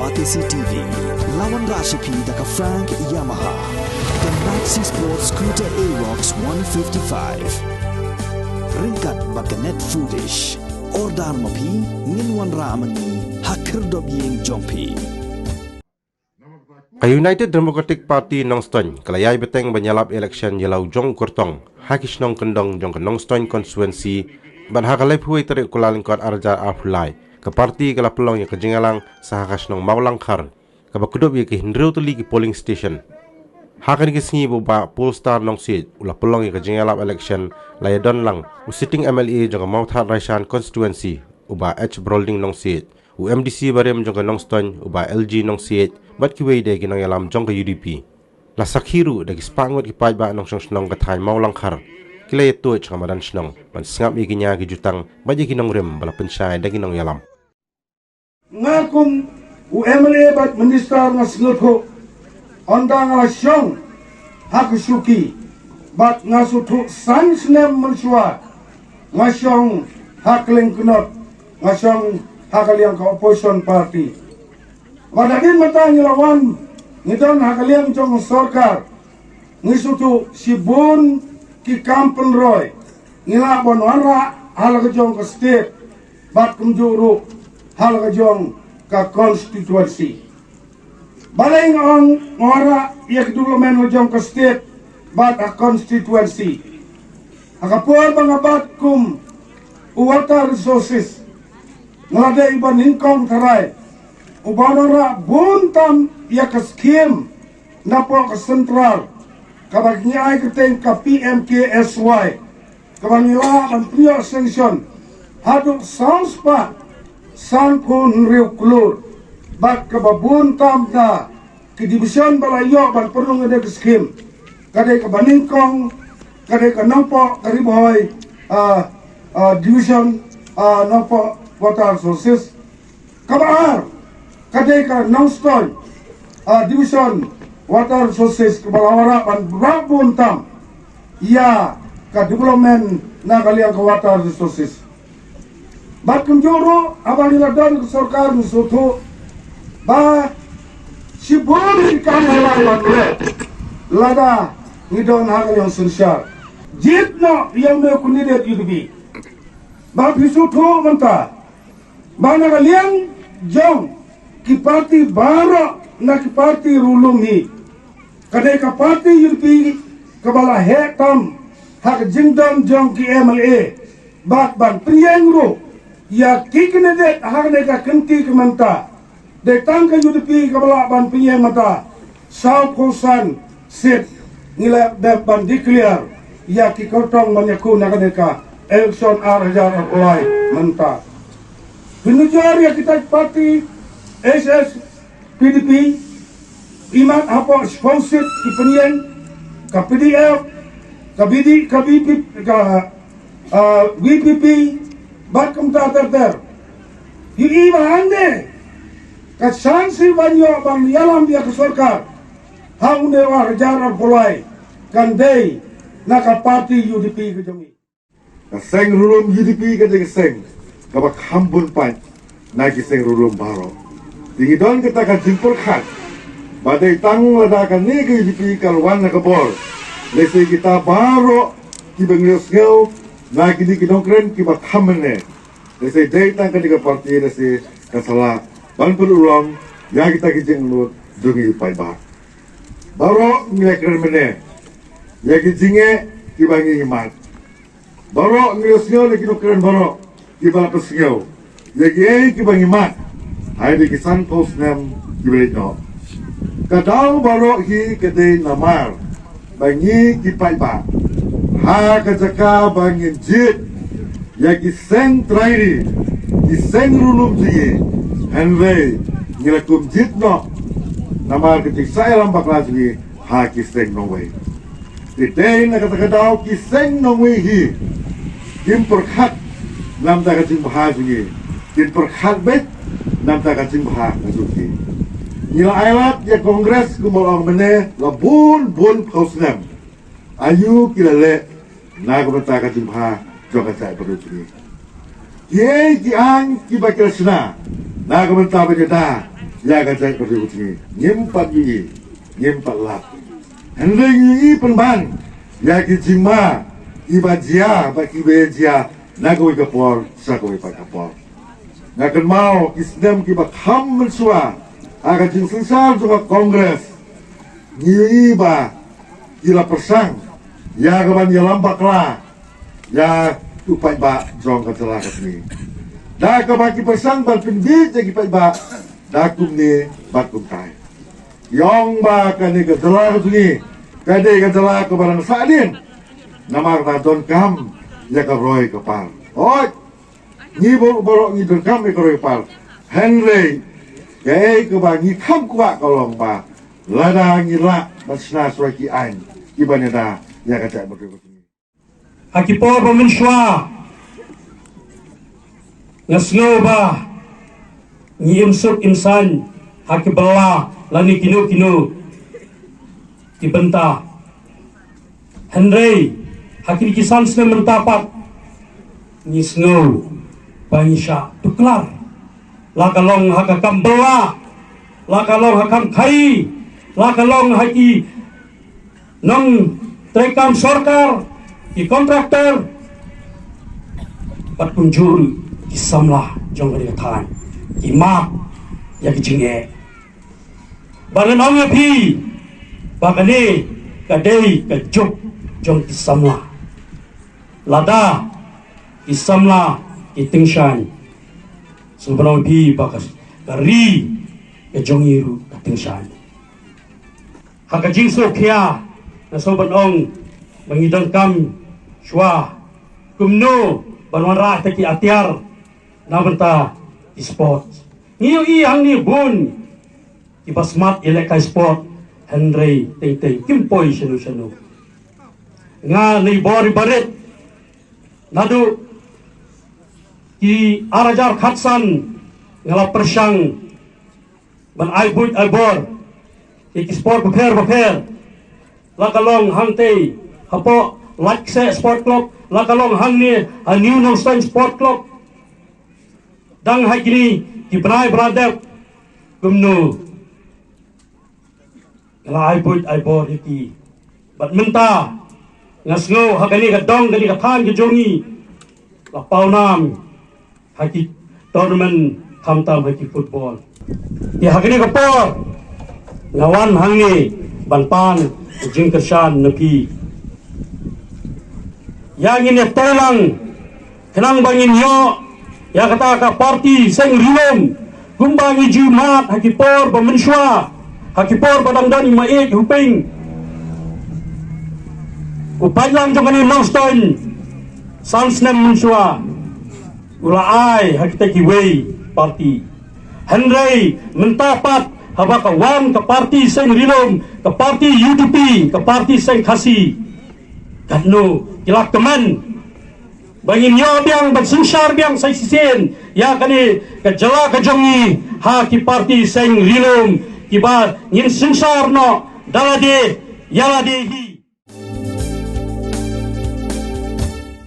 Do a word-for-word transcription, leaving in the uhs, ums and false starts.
Batesi T V, la wanrah sha phi da ka Frank Yamaha, ka Maxi Sport Scooter Aerox one fifty-five. Ryngkat bad ka Net Foodish. Order ma phi, ngin wanrah ma ngi ha khyrdop ïing jong phi. Ka United Democratic Party Nongstoiñ ka la ïai bteng ban ïalap election ïa la u jong u kyrtong ha ki shnong kyndong jong ka Nongstoiñ constituency, bad ha ka laiphew wei tarik Kyllalyngkot arhajar arphew lai, ka party ka la pynlong ïa ka jingïalang sa ha ka shnong Mawlangkhar, kaba kdup ïa ki hynriew tylli ki polling station. Ha kane ka sngi ba u Bah Polestar Nongsiej u la pynlong ïa ka jingïalap election, la ïadon lang u sitting M L A jong ka Mawthadraishan constituency, u Bah H Brolding Nongsiej, u M D C barim jong ka Nongstoiñ, u Bah L G Nongsiej, bad kiwei de ki nongïalam jong ka U D P. La sakhi ruh da ki spah ngut ki paidbah nongshong shnong ka thaiñ Mawlangkhar, ki la ïatuid sha ka madan shnong ban sngap ïa ki nia ki jutang bad ïa ki nongrim ba la pynshai da ki nongïalam. Nga kum u M L A bad minister nga sngewthuh, ynda nga la shong ha ka shuki, bad nga sngewthuh san snem mynshuwa nga shong ha ka lyngknot, nga shong ha ka liang ka opposition party. Bad hadien mynta ngi la wan, ngi don ha ka liang jong ka sorkar, ngi sngewthuh shibun ki kam pynroi ngi lah ban wanrah ha la ka jong ka state, bad kumjuh ruh ha la ka jong ka constituency. Balei nga ong nga wanrah ïa ka development la jong ka state bad ka constituency? Ha ka por ba nga bat kum u Water Resources, nga la dei uba nyngkong tharai uba wanrah bun tam ïa ka skim napoh ka central, kaba ngi ai kyrteng ka P M K S Y, kaba ngi lah ban pynïoh sanction haduh saw spah sanphew hynriew klur, bad kaba bun tam na ki division ba la ïoh ban pynrung ïa ka skim, ka dei kaba nyngkong, ka dei ka Nongpoh ka Ri Bhoi, ah, ah, division, ah, Nongpoh Water Resources. Kaba ar, ka dei ka Nongstoiñ, ah, division Water Resources, kaba la wanrah ban rah bun tam ïa ka development na ka liang ka Water Resources. Bad kumjuh ruh, haba ngi la don ka sorkar, ngi sngewthuh ba shibun ki kam ngi la wan leh lada ngi don ha ka liang synshar. Jied noh ïa une u candidate U D P. Ba phi sngewthuh mynta ba na ka liang jong ki party baroh, na ki party ruh lum hi, ka dei ka party U D P kaba la heh tam ha ka jingdon jong ki M L A, bad ban pynïeng ruh ïa ki candidate ha kane ka kynti ka mynta. Dei tang ka U D P kaba lah ban pynïeng mynta. Sawphew san seat ngi la dep ban declare ïa ki kyrtong ban ïakhun ha kane ka election ar hajar arphew lai mynta. Pynujor ïa kita ki party, H S P D P, imat hapoh shiphew seat ki pynïeng, ka P D F, ka B D, ka B P, ka, ah, V P P, bad kumta ter ter. Ïohi ba hangne ka chance ban ïoh ban ïalam ïa ka sorkar ha une u ar hajar arphew lai kan dei na ka party U D P ka jong ngi. Ka seng ruh lum U D P ka dei ka seng kaba kham bun paid na ki seng ruh lum baroh. Te ngi don kata ka jingpyrkhat ba dei tang lada kane ka U D P ka la wan na ka bor, lehse kita baroh kiba ngi ïohsngew na kine ki nongkren kiba kham mynne, lehse dei tang kane ka party lehse ka sa lah ban pynurlong ïa kita ki jingangnud jong ngi paidbah. Baroh ngi la kren mynne ïa ki jingeh kiba ngi mad. Baroh ngi la sngew na ki nongkren baroh kiba la pynsngew ïa kiei kiba ngi mad ha kine ki sanphew snem kiba la leit noh. Ka daw baroh hi ka dei namar ba ngi ki paidbah, ha ka jaka ba ngin jied ïa ki seng trai ri, ki seng ruh lum jong ngi, hynrei ngi la kum jied noh namar ka jingsah ïalam bakla jong ngi ha ki seng nongwei. Te dei na kata ka daw ki seng nongwei hi kim pyrkhat namar ka jingbha jong ngi, kin pyrkhat beit namar ka jingbha ka jong ngi. Ngi la ailad ïa Congress kumba la ong mynne la bun bun phew snem. Aïu ki la leh na ka bynta ka jingbha jong ka jaitbynriew jong ngi? Kiei ki aiñ kiba ki la shna na ka bynta ban ïada ïa ka jaitbynriew ka jong ngi. Ngim pat ïohi, ngim pat lap. Hynrei ngi ïohi pynban ïa ki jingma kiba jia bad kiba jia na kawei ka por sha kawei pat ka por. Nga kynmaw ki snem kiba kham mynshuwa ha ka jingsynshar jong ka Congress, ngi ïohi ba ki la pyrshang ïa ka ban ïalam bakla ïa u paidbah jong ka jylla ka jong ngi. Da kaba ki pyrshang ban pynbieit ïa ki paidbah da kumne bad kumtai. Ki ong ba kane ka jylla ka jong ngi ka dei ka jylla kaba dang sahdien namar ba donkam ïa ka roi ka par. Hooid, ngi baroh baroh ngi donkam ïa ka roi ka par. Hynrei kaei kaba ngi kham kwah ka long ba lada ngi lah ban shna shuwa ki aiñ kiban ïada ïa ka jaitbynriew ka jong ngi. Ha ki por ba mynshuwa nga sngew ba ngi im suk im saiñ ha ki bylla lane kino kino ki bynta. Hynrei ha kine ki san snem mynta pat ngi sngew ba ngi shah tuklar, la ka long ha ka kam bylla, la ka long ha kam khaii, la ka long ha ki nongtrei kam sorkar, ki contractor bad kumjuh ruh ki samla jong kane ka thaiñ ki mad ïa ka jingeh. Ba ngan ong ïa phi ba kane ka dei ka juk jong ki samla. Lada ki samla ki tyngshaiñ, sngewbha ong ïa phi ba ka, ka ri ka jong ngi ruh ka tyngshaiñ. Ha ka jingsngewkhia nga sngewbha ban ong ba ngi donkam shuwa kumno ban wanrah ïa ki atiar na bynta ki sport. Ngi ïohi hangne bun kiba smat ïalehkai sport hynrei teng teng kim poi shano shano. Nga na i bor i barit naduh ki ar hajar khatsan nga la pyrshang ban ai buit ai bor ïa ki sport bapher bapher, la ka long hangtei hapoh Laitkaseh Sport Club, la ka long hangne ha New Nongstoiñ Sport Club. Dang ha kine ki bnai ba la dep kumno nga la ai buit ai bor ïa ki. Bad mynta nga sngew ha kane ka dong, kane ka thaiñ ka jong ngi la pawnam ha ki tournament, khamtam ha ki football. Te ha kane ka por nga wan hangne ban pan jingkyrshan na phi. Ïa ngin ïatreilang khnang ba ngin ïoh ïa kata ka party seng ri lum kumba ngi ju mad ha ki por ba mynshuwa, ha ki por ba dang don i Maieit Hoping, u paidlang jong kane Nongstoiñ san snem mynshuwa u la ai ha kita kiwei party. Hynrei mynta pat haba ka wan ka party seng ri lum, ka party U D P, ka party seng Khasi, katno ki la kmen ba ngin ïoh biang ban synshar biang sa shisien ïa kane ka jylla ka jong ngi ha ki party seng ri lum kiba ngin synshar noh da lade ïa lade hi.